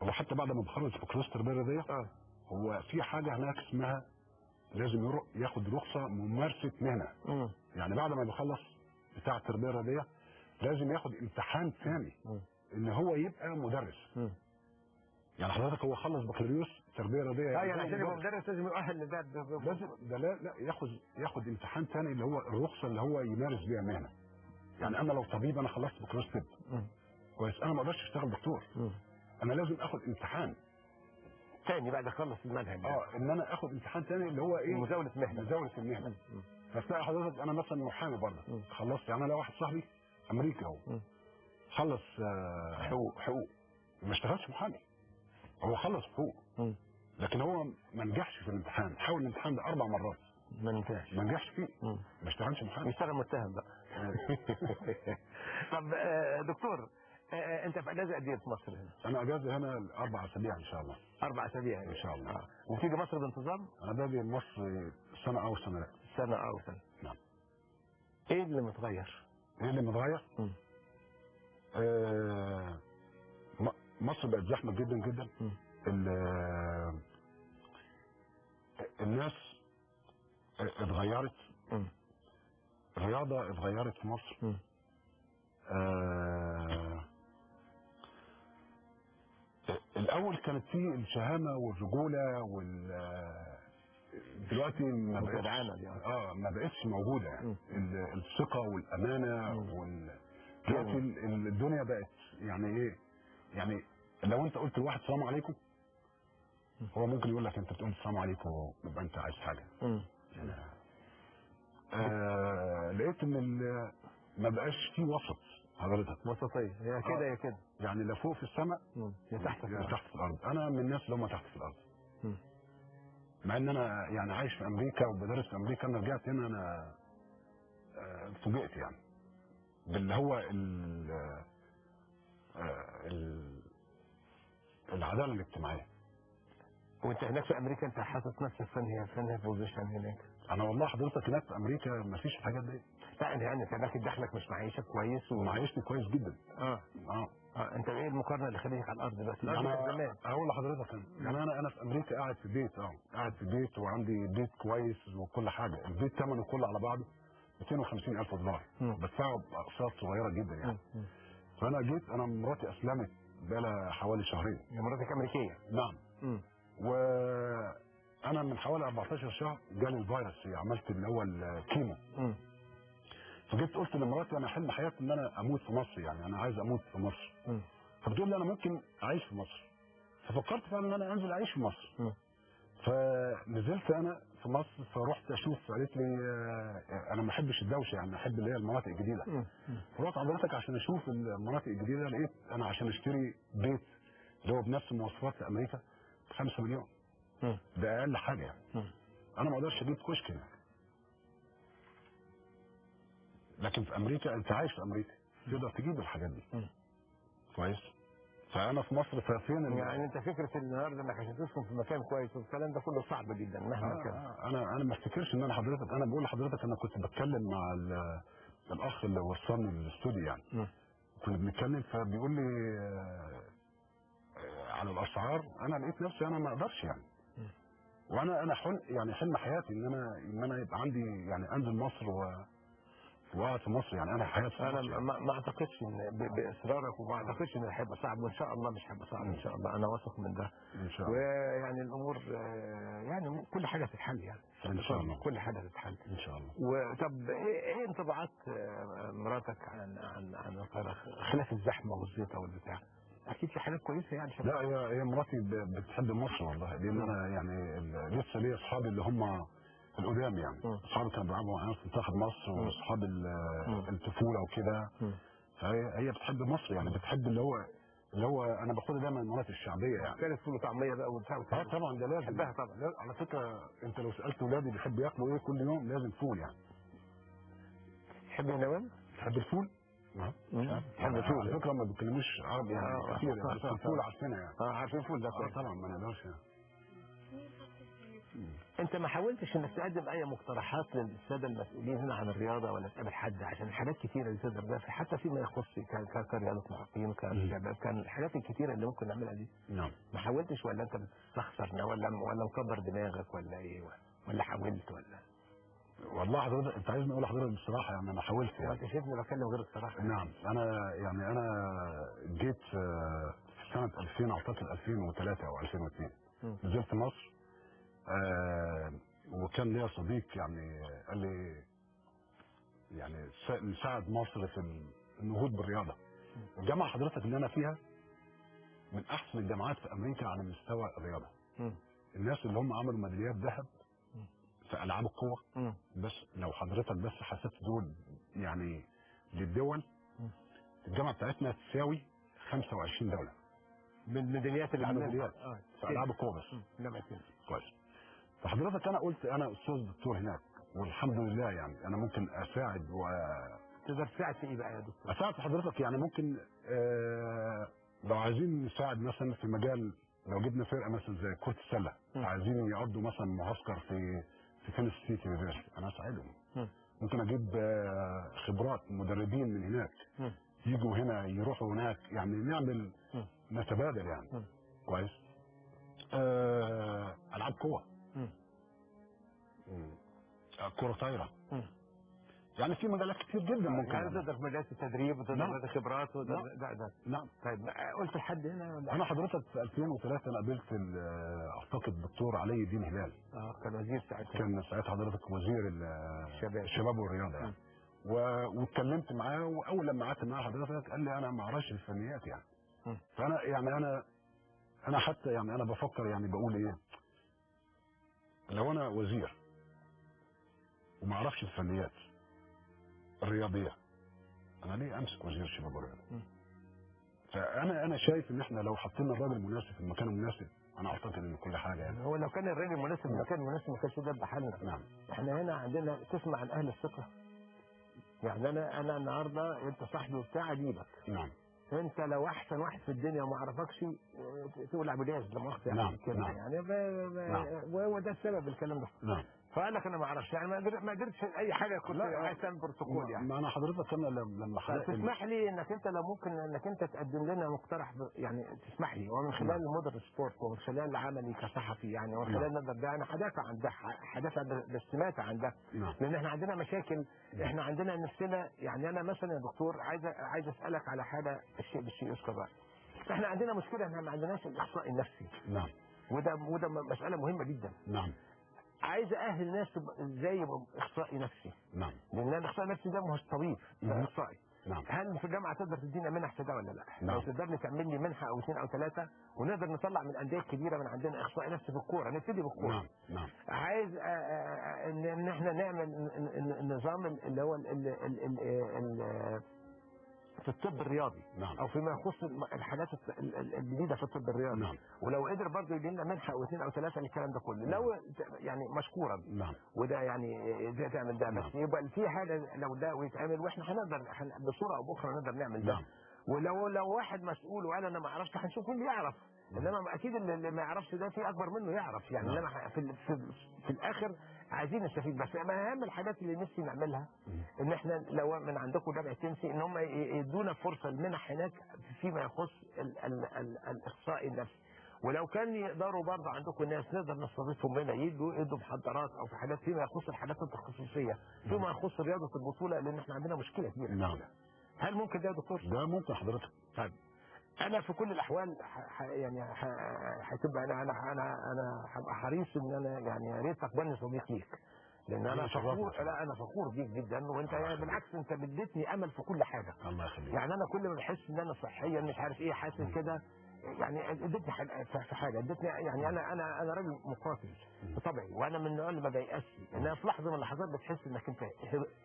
هو حتى بعد ما بخلص بكالوريوس التربية الرياضية هو في حاجة هناك اسمها لازم ياخد رخصه ممارسة مهنة. يعني بعد ما بيخلص بتاع التربية الرياضية لازم ياخد امتحان ثاني ان هو يبقى مدرس. يعني حضرتك هو خلص بكالوريوس تربيه رياضية يعني عشان يبقى مدرس لازم يؤهل لده، لازم ده لا ياخد امتحان ثاني اللي هو الرخصة اللي هو يمارس بيها مهنة. يعني انا لو طبيب انا خلصت بكالوريوس طب كويس، انا ما اقدرش اشتغل دكتور. انا لازم اخد امتحان ثاني بعد اخلص المنهج ان انا اخد امتحان ثاني اللي هو ايه؟ مزاولة مهنة. مزاولة المهنة. فتلاقي حضرتك انا مثلا محامي برضه خلصت، يعني انا واحد صاحبي امريكي اهو خلص حقوق ما اشتغلش محامي، هو خلص حقوق لكن هو ما نجحش في الامتحان، حاول الامتحان ده 4 مرات ما نجحش فيه، ما اشتغلش محامي، يشتغل متهم بقى. طب دكتور انت في اجازه قد ايه في مصر هنا؟ انا اجازه هنا 4 اسابيع ان شاء الله. 4 اسابيع ان شاء الله. وبتيجي مصر بانتظام؟ انا باجي مصر سنة او سنة لا. سنة او سنة. نعم. ايه اللي متغير؟ ايه اللي متغير؟ مصر بقت زحمة جدا جدا. الناس اتغيرت. الرياضة اتغيرت في مصر. الاول كانت فيه الشهامه والرجوله دلوقتي ما بقتش ما بقتش موجودة يعني. الثقة والامانة دلوقتي الدنيا بقت يعني ايه، يعني لو انت قلت لواحد السلام عليكم هو ممكن يقول لك انت بتقول السلام عليكم يبقى انت عايز حاجة. يعني لقيت ان ما بقاش في وسط حضرتك، وسطية، يا كده يا كده، يعني لا فوق في السماء يا تحت في الارض. تحت في الارض. انا من الناس اللي هم تحت في الارض. مع ان انا يعني عايش في امريكا وبدرس في امريكا، انا رجعت هنا انا فوجئت يعني باللي هو العدالة الاجتماعية. وانت هناك في امريكا انت حاطط نفسك فين position هناك؟ انا والله حضرتك هناك في امريكا ما فيش الحاجات دي. لا يعني انت هناك دخلك مش معيشك كويس ومعيشني كويس جدا. انت ايه المقارنة اللي خليك على الارض بس؟ الارض كانت زمان. اقول لحضرتك يعني انا في امريكا قاعد في بيت، قاعد في بيت وعندي بيت كويس وكل حاجة، البيت ثمنه كله على بعضه 250,000 دولار، بدفعه باقساط صغيرة جدا يعني. فانا جيت، انا مراتي اسلمت بقالها حوالي شهرين. مراتك امريكية؟ نعم. وانا من حوالي 14 شهر جالي الفيروس، عملت اللي هو ال chemo. فجيت قلت لمراتي انا حلم حياتي ان انا اموت في مصر، يعني انا عايز اموت في مصر. فبتقول لي انا ممكن اعيش في مصر. ففكرت فعلا ان انا انزل اعيش في مصر. فنزلت انا في مصر، فرحت اشوف، قالت لي انا ما احبش الدوشة يعني، احب اللي هي المناطق الجديدة. فرحت حضرتك عشان اشوف المناطق الجديدة، لقيت انا عشان اشتري بيت اللي هو بنفس المواصفات في امريكا 5 مليون. ده اقل حاجة يعني. انا ما اقدرش اجيب كشك هناك. لكن في امريكا انت عايش في امريكا تقدر تجيب الحاجات دي. كويس. فانا في مصر فين يعني انت فكرة النهارده انك عشان تسكن في مكان كويس والكلام ده كله صعب جدا مهما كان. انا ما افتكرش ان انا حضرتك، انا بقول لحضرتك انا كنت بتكلم مع الاخ اللي وصلني للاستوديو يعني. كنا بنتكلم فبيقول لي على الاسعار، انا لقيت نفسي انا ما اقدرش يعني. وانا حلم يعني حلم حياتي ان انا يبقى عندي يعني انزل مصر وقعد في مصر يعني. انا حياتي في انا ما اعتقدش ان باصرارك، وما اعتقدش ان هيبقى صعب، وان شاء الله مش هيبقى صعب ان شاء الله، انا واثق من ده ان شاء الله. ويعني الامور يعني كل حاجة تتحل يعني ان شاء الله، كل حاجة تتحل ان شاء الله. وطب ايه انطباعات مراتك عن عن عن القاهرة خلاف الزحمة والزيطه والبتاع؟ اكيد في حاجات كويسة يعني. لا هي مراتي بتحب مصر والله، لان انا يعني لسه ليا اصحابي اللي هم القدام يعني، اصحابي كانوا بيلعبوا معايا في منتخب مصر واصحاب الطفولة وكده. فهي بتحب مصر يعني، بتحب اللي هو انا باخدها دايما المناطق الشعبية يعني. كانت فول وطعميه بقى وبتاع. طبعا ده لازم بحبها طبعا. على فكرة انت لو سالت ولادي بيحبوا ياكلوا ايه كل يوم لازم فول يعني. تحب يا نوال؟ تحب الفول؟ تحب الفول؟ على فكرة ما بيتكلموش عربي يعني كتير يعني، بس الفول عارفينها يعني. عارفين الفول ده طبعا ما نقدرش يعني. انت ما حاولتش انك تقدم اي مقترحات للسادة المسؤولين هنا عن الرياضة ولا تقابل حد عشان حاجات كتيرة اللي تقدر ده حتى فيما يخص كرياضه معاقين كشباب، كان الحاجات الكتيرة اللي ممكن نعملها دي. نعم. ما حاولتش ولا انت بتستخسر ولا مكبر دماغك ولا ايه ولا حاولت ولا؟ والله حضرتك انت عايزني اقول لحضرتك بصراحة يعني انا حاولت يعني. انت شايفني بتكلم غير الصراحة؟ نعم. انا يعني انا جيت في سنة 2000 اعتقد 2003 او 2002 نزلت مصر، وكان ليا صديق يعني قال لي يعني نساعد مصر في النهوض بالرياضة. الجامعة حضرتك اللي انا فيها من احسن الجامعات في امريكا على مستوى الرياضة. الناس اللي هم عملوا ميداليات ذهب في العاب القوة، بس لو حضرتك بس حسبت دول يعني للدول، الجامعة بتاعتنا تساوي 25 دولة من الميداليات اللي عملوها في العاب القوة بس. كويس. فحضرتك انا قلت انا استاذ دكتور هناك والحمد لله، يعني انا ممكن اساعد و تقدر تساعد في ايه بقى يا دكتور؟ اساعد حضرتك يعني ممكن لو عايزين نساعد مثلا في مجال، لو جبنا فرقه مثلا زي كره السلة عايزين يقضوا مثلا معسكر في Tennessee State University، انا اساعدهم. ممكن اجيب خبرات مدربين من هناك يجوا هنا يروحوا هناك، يعني نعمل نتبادل يعني. كويس. العاب قوة، كره طايره، يعني في مجالات كتير جدا ممكن يعني تقدر في مجالات التدريب وتقدر في خبرات وتقدر ده. نعم. طيب قلت لحد هنا ولا؟ انا حضرتك في 2003 انا قابلت اعتقد الدكتور علي الدين هلال. كان وزير ساعتها. كان ساعتها حضرتك وزير الشباب والرياضة يعني. واتكلمت معاه، واول لما قعدت معاه حضرتك قال لي انا ما اعرفش الفنيات يعني. فانا يعني انا حتى يعني انا بفكر يعني بقول ايه، لو انا وزير وما اعرفش الفنيات الرياضية انا ليه امسك وزير الشباب والرياضة؟ فانا شايف ان احنا لو حطينا الراجل المناسب في المكان المناسب، انا اعتقد ان كل حاجة يعني. هو لو كان الراجل المناسب في المكان المناسب ما كانش ده بحالنا. نعم. احنا هنا عندنا تسمع عن اهل الثقة. يعني انا النهارده انت صاحبي وبتاع اجيبك. نعم. انت لو احسن واحد في الدنيا وما اعرفكش تقول ابو جاز لا مؤاخذة يعني. نعم. كده نعم. يعني نعم. وهو ده السبب الكلام ده. نعم. فقال لك انا ما اعرفش يعني، ما قدرتش اي حاجة، كنت عايز تعمل بروتوكول يعني. ما انا حضرتك انا لما حضرتك تسمح لي انك انت لو ممكن انك انت تقدم لنا مقترح يعني تسمح لي، ومن خلال Modern Sport ومن خلال عملي كصحفي يعني، ومن خلال نقدر ده، انا هدافع عن ده، هدافع باستماته عن ده. لان احنا عندنا مشاكل، احنا عندنا نفسنا يعني. انا مثلا يا دكتور عايز اسالك على حاجة، الشيء بالشيء يذكر بقى. احنا عندنا مشكلة، احنا ما عندناش الاحصاء النفسي. نعم. وده مسالة مهمة جدا. نعم. عايز اهل الناس ازاي يبقوا اخصائي نفسي. نعم. لان الاخصائي النفسي ده مش طبيب، ده اخصائي. نعم. هل في الجامعة تقدر تدينا منح في ده ولا لا؟ نعم. لو تقدر تعمل لي منحه او اثنين او ثلاثة، ونقدر نطلع من الاندية الكبيرة من عندنا اخصائي نفسي في الكورة، نبتدي بالكورة. نعم. نعم. عايز ان احنا نعمل النظام اللي هو ال في الطب الرياضي. نعم. او فيما يخص الحاجات الجديدة في الطب الرياضي. نعم. ولو قدر برضه يدي لنا منحه او اثنين او ثلاثة للكلام ده كله. نعم. لو يعني مشكورا. نعم. وده يعني ازاي تعمل ده. نعم. بس يبقى في حاجة لو ده ويتعمل، واحنا هنقدر بصورة او باخرى نقدر نعمل ده. نعم. ولو واحد مسؤول وقال انا ما اعرفش، هنشوف مين اللي يعرف. انما اكيد اللي ما يعرفش ده في اكبر منه يعرف يعني. انما في الاخر عايزين نستفيد. بس ما اهم الحاجات اللي نفسي نعملها ان احنا لو من عندكم جامعه تنسي ان هم يدونا فرصة المنح هناك فيما يخص الاخصائي النفسي. ولو كان يقدروا برضه عندكم ناس نقدر نستضيفهم هنا يدوا محاضرات او في حاجات فيما يخص الحاجات التخصصية، فيما يخص رياضة البطولة، لان احنا عندنا مشكلة كبيرة. نعم. هل ممكن ده يا دكتور؟ ده ممكن حضرتك. طيب انا في كل الاحوال يعني هتبقى انا انا انا انا هبقى حريص ان انا يعني يا ريت تقبلني صديق ليك، لان انا فخور. لا انا فخور بيك جدا، وانت يعني بالعكس انت اديتني امل في كل حاجة. الله يخليك. يعني انا كل ما بحس ان انا صحيا مش عارف ايه، حاسس كده يعني اديتني في حاجة، اديتني يعني انا انا انا راجل مقاتل بطبعي، وانا من النوع اللي ما بيأسش. ان في لحظة من اللحظات بتحس انك انت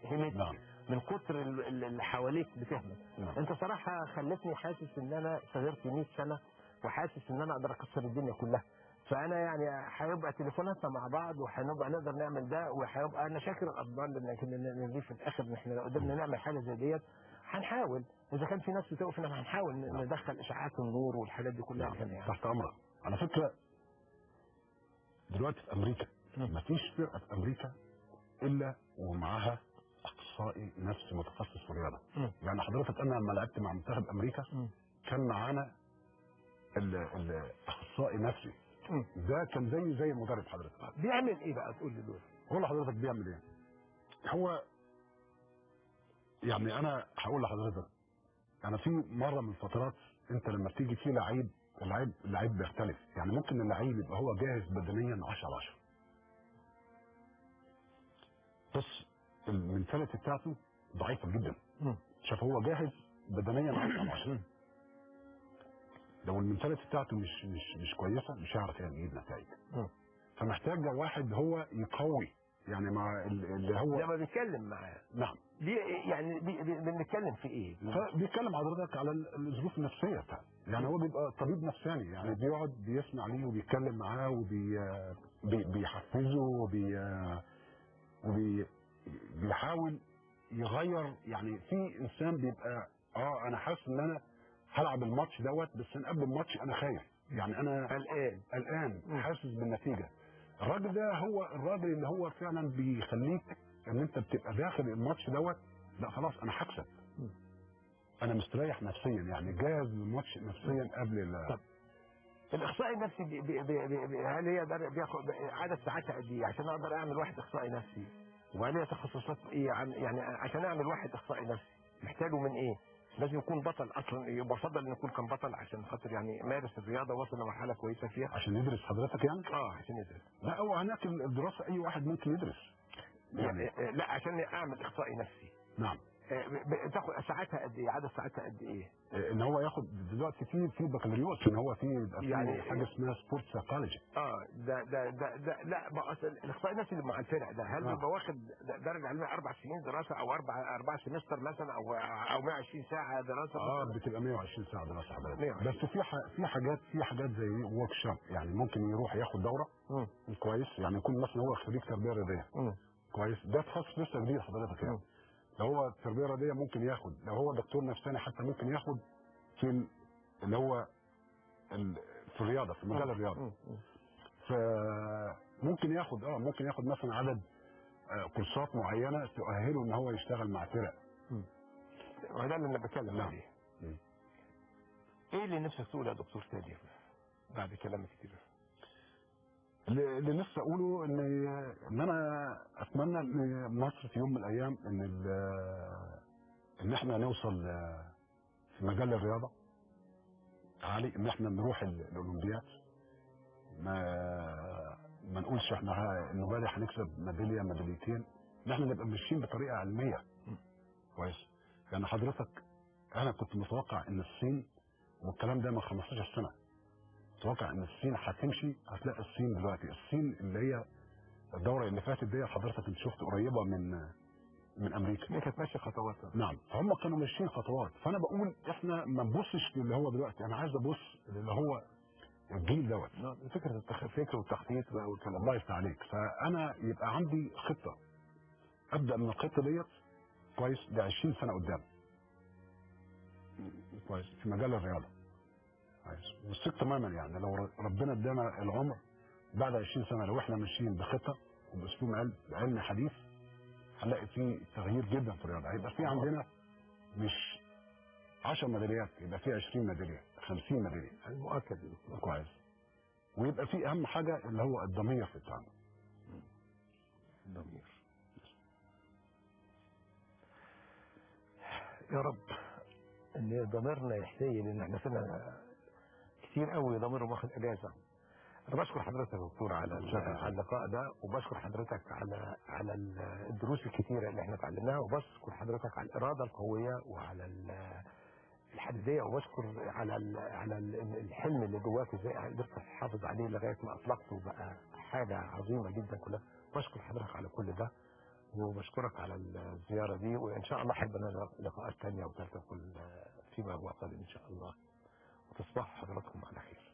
همت. نعم. من كتر اللي حواليك بتهمل. نعم. انت صراحة خلتني حاسس ان انا صغرت 100 سنة، وحاسس ان انا اقدر اكسر الدنيا كلها. فانا يعني هيبقى تليفوناتنا مع بعض، وهنبقى نقدر نعمل ده، وهيبقى انا شاكر الافضل ان دي في الاخر ان احنا لو قدرنا نعمل حاجة زي ديت هنحاول. اذا كان في ناس بتقف ان احنا هنحاول ندخل اشعاعات النور والحاجات دي كلها. نعم. تحت امرك. على فكرة دلوقتي في امريكا مفيش فرقه في امريكا الا ومعاها اخصائي نفسي متخصص في الرياضة. يعني حضرتك انا لما لعبت مع منتخب امريكا كان معانا الاخصائي نفسي ده كان زي المدرب حضرتك. بيعمل ايه بقى؟ تقول لي دول. هقول لحضرتك بيعمل ايه. هو يعني انا هقول لحضرتك، انا في مرة من الفترات انت لما بتيجي في لعيب، اللعيب بيختلف، يعني ممكن اللعيب يبقى هو جاهز بدنيا 10/10 بس ال mentality بتاعته ضعيفة جدا. شوف هو جاهز بدنيا 10/10، لو ال mentality بتاعته مش كويسة مش هيعرف يجيب نتائج. فمحتاج واحد هو يقوي، يعني مع اللي هو لما بيتكلم معاه. نعم. يعني بنتكلم في ايه؟ فبيتكلم حضرتك على الظروف النفسية بتاعته، يعني هو بيبقى طبيب نفساني، يعني بيقعد بيسمع ليه وبيتكلم معاه وبيحفزه وبيحاول يغير. يعني في انسان بيبقى انا حاسس ان انا هلعب الماتش دوت، بس انا قبل الماتش انا خايف، يعني انا قلقان حاسس بالنتيجة. الراجل ده هو الراجل اللي هو فعلا بيخليك ان انت بتبقى داخل الماتش دوت، لا خلاص انا هكسب، انا مستريح نفسيا، يعني جاهز للماتش نفسيا قبل. طب الاخصائي النفسي بي بي بي بي هل هي بياخد عدد ساعات قد ايه عشان اقدر اعمل واحد اخصائي نفسي؟ وهل هي تخصصات ايه يعني عشان اعمل واحد اخصائي نفسي محتاجه من ايه؟ لازم يكون بطل اصلا، يبقى افضل ان يكون كان بطل عشان خاطر يعني مارس الرياضة وصل لمرحلة كويسة فيها. عشان يدرس حضرتك يعني؟ عشان يدرس. لا هو هناك الدراسة اي واحد ممكن يدرس يعني. لا عشان اعمل اخصائي نفسي. نعم. بتاخد ساعتها قد ايه؟ عدد ساعتها قد ايه؟ ان هو ياخد دلوقتي في بكالوريوس، ان هو في يعني حاجة اسمها sport psychology. ده ده ده ده لا بقى الاخصائي النفسي اللي مع الفرق ده هل بيبقى واخد درجه علمية 4 سنين دراسة او 4 semester مثلا او 120 ساعة دراسة؟ بتبقى 120 ساعة دراسة حضرتك. بس في حاجات زي workshop، يعني ممكن يروح ياخد دوره كويس، يعني يكون مثلا هو خريج تربيه رياضية كويس، ده تخصص لسه جديد حضرتك يعني. لو هو التربية الرياضية ممكن ياخد، لو هو دكتور نفساني حتى ممكن ياخد في اللي هو في الرياضة، في مجال الرياضة. فممكن ياخد ممكن ياخد مثلا عدد كورسات معينة تؤهله ان هو يشتغل مع فرق. وده اللي انا بتكلم عليه. ايه اللي نفسك تقوله يا دكتور سالم بعد كلام كتير؟ اللي نفسي اقوله ان انا اتمنى ان مصر في يوم من الايام ان احنا نوصل في مجال الرياضة عالي، ان احنا نروح الاولمبياد، ما نقولش احنا انه هنكسب ميدالية ميداليتين، ان احنا نبقى ماشيين بطريقة علمية كويس. يعني حضرتك انا كنت متوقع ان الصين، والكلام ده من 15 سنة، متوقع ان الصين هتمشي، هتلاقي الصين دلوقتي، الصين اللي هي الدورة اللي فاتت دي حضرتك انت شفت قريبه من امريكا، هي كانت ماشية خطوات. نعم، فهم كانوا ماشيين خطوات. فانا بقول احنا ما نبصش للي هو دلوقتي، انا عايز ابص للي هو الجيل دوت. فكرة الفكر والتخطيط بقى والكلام. الله يفتح عليك. فانا يبقى عندي خطه، ابدا من الخطة ديت كويس ل 20 سنة قدام كويس في مجال الرياضة كويس. والثقة تماما، يعني لو ربنا ادانا العمر بعد 20 سنة لو احنا ماشيين بخطه وباسلوب علمي حديث هنلاقي فيه تغيير جدا في الرياضة. هيبقى في عندنا مش 10 ميداليات، يبقى في 20 ميدالية، 50 ميدالية. المؤكد كويس. ويبقى في اهم حاجة اللي هو الضمير في التعامل. الضمير. يا رب ان ضميرنا يحتاج، لان احنا سنة كتير قوي ضميره واخد اجازه. انا بشكر حضرتك يا دكتور على اللقاء ده، وبشكر حضرتك على الدروس الكتيرة اللي احنا اتعلمناها، وبشكر حضرتك على الارادة القوية وعلى الحديدية، وبشكر على الحلم اللي جواك ازاي قدرت تحافظ عليه لغاية ما اطلقته وبقى حاجة عظيمة جدا كلها. بشكر حضرتك على كل ده، وبشكرك على الزيارة دي، وان شاء الله هيبقى لنا لقاءات ثانية وثالثه كل فيما هو قادم ان شاء الله. وتصبحوا حضراتكم على خير.